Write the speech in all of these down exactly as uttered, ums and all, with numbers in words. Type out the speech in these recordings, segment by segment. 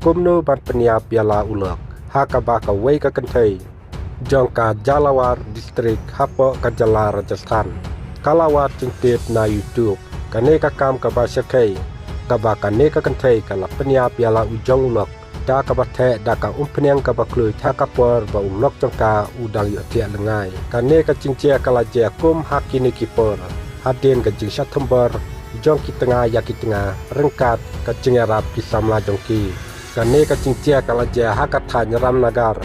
kumno ban pynïap ïa la u lok ha kaba kawei ka kynthei jong ka Jhalawar District hapoh ka jylla Rajasthan ka la wad jingtip na YouTube. Kane ka kam kaba shyrkhei kaba kane ka kynthei ka la pynïap ïa la u jong u lok da kaba theh da ka umphniang kaba khluit ha ka por ba u lok jong ka u dang ïohthiah lyngngai. Kane ka jingjia ka la jia kum ha kine ki por hadien ka jingshah thombor jong ki tnga ïa ki tnga ryngkat ka jingïarap ki samla jong ki. Kane ka jingjia ka la jia ha ka thaiñ Ramnagar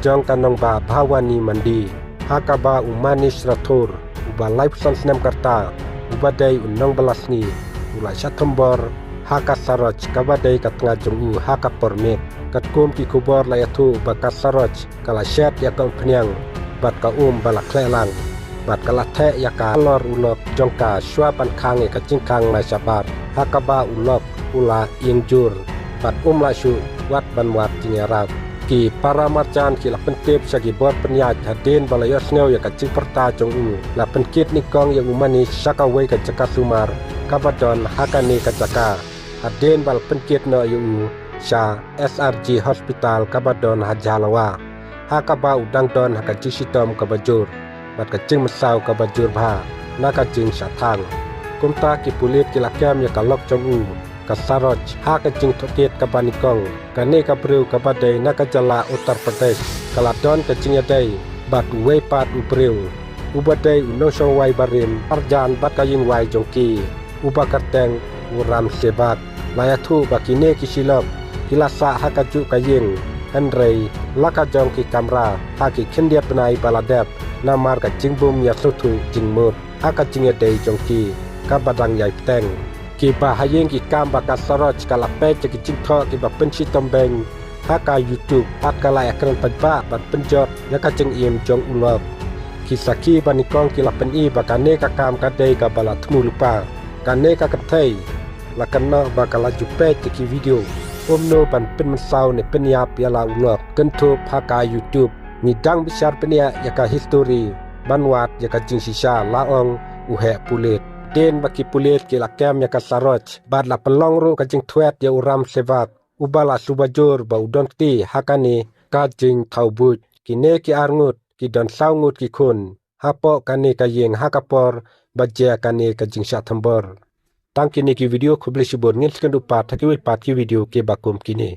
jong ka nongbah Bhawani Mandi ha kaba u Manish Rathore uba laiphew san snem ka rta uba dei u nongbylla sngi u la shah thombor ha ka Saroj kaba dei ka tnga jong u ha ka por miet. Katkum ki khubor la ïathuh ba ka Saroj ka la shet ïa ka umphniang bad ka um ba la khleh lang bad ka la theh ïa ka halor u lok jong ka shuwa ban khang ïa ka jingkhang mai shabar ha kaba u lok u la ïeng jur bad um lah shuh wat ban wad jingïarap. Ki para marjan ki la pyntip sha ki bor pynïaid hadien ba la ïohsngew ïa ka jingpyrta jong u. La pynkit nyngkong ïa u Manish sha kawei ka jaka sumar kaba don ha kane ka jaka hadien ba la pynkit noh ïa u sha S R G Hospital kaba don ha Jhalawar ha kaba u dang don ha ka jingshitom kaba jur bad ka jingmynsaw kaba jur bha na ka jingshah thang. Kumta ki pulit ki la kem ïa ka lok jong u ka Saroj ha ka jingtohkit kaba nyngkong. Kane ka briew kaba dei na ka jylla Uttar Pradesh ka la don ka jingïadei bad uwei pat u briew uba dei u nongshong wai barim arjan bad ka ïing wai jong ki uba kyrteng u Ram Sevak. La ïathuh ba kine ki shi lok ki la sah ha kajuh ka ïing hynrei la ka jong ki kamra ha ki khyndiat bnai ba la dep namar ka jingbym ïasngewthuh jingmut ha ka jingïadei jong ki kaba dang ïai bteng. Kiba ha ïing ki kam ba ka Saroj ka la peit ïa ki jingthoh kiba pynshitom beiñ ha ka YouTube bad ka la ïakren paidbah bad pynjot ïa ka jingim jong u lok. Ki sakhi ba nyngkong ki la pyni ba kane ka kam ka dei kaba la thmu lypa. Kane ka kynthei la kynnoh ba ka la ju peit ïa ki video kumno ban pynmynsaw ne pynïap ïa la u lok. Kynthup ha ka YouTube ngi dang bishar bniah ïa ka histori ban wad ïa ka jingshisha, la ong u heh pulit. Hadien ba ki pulit ki la kem ïa ka Saroj bad la pynlong ruh ka jingthwet ïa u Ram Sevak uba la shu ba jur ba u don kti ha kane ka jingthaw buit. Kine ki ar ngut ki don saw ngut ki khun hapoh kane ka ïing ha ka por ba jia kane ka jingshah thombor. Tang kine ki video, khublei shibun, ngin sa ïakynduh pat ha kiwei pat ki video kiba kum kine.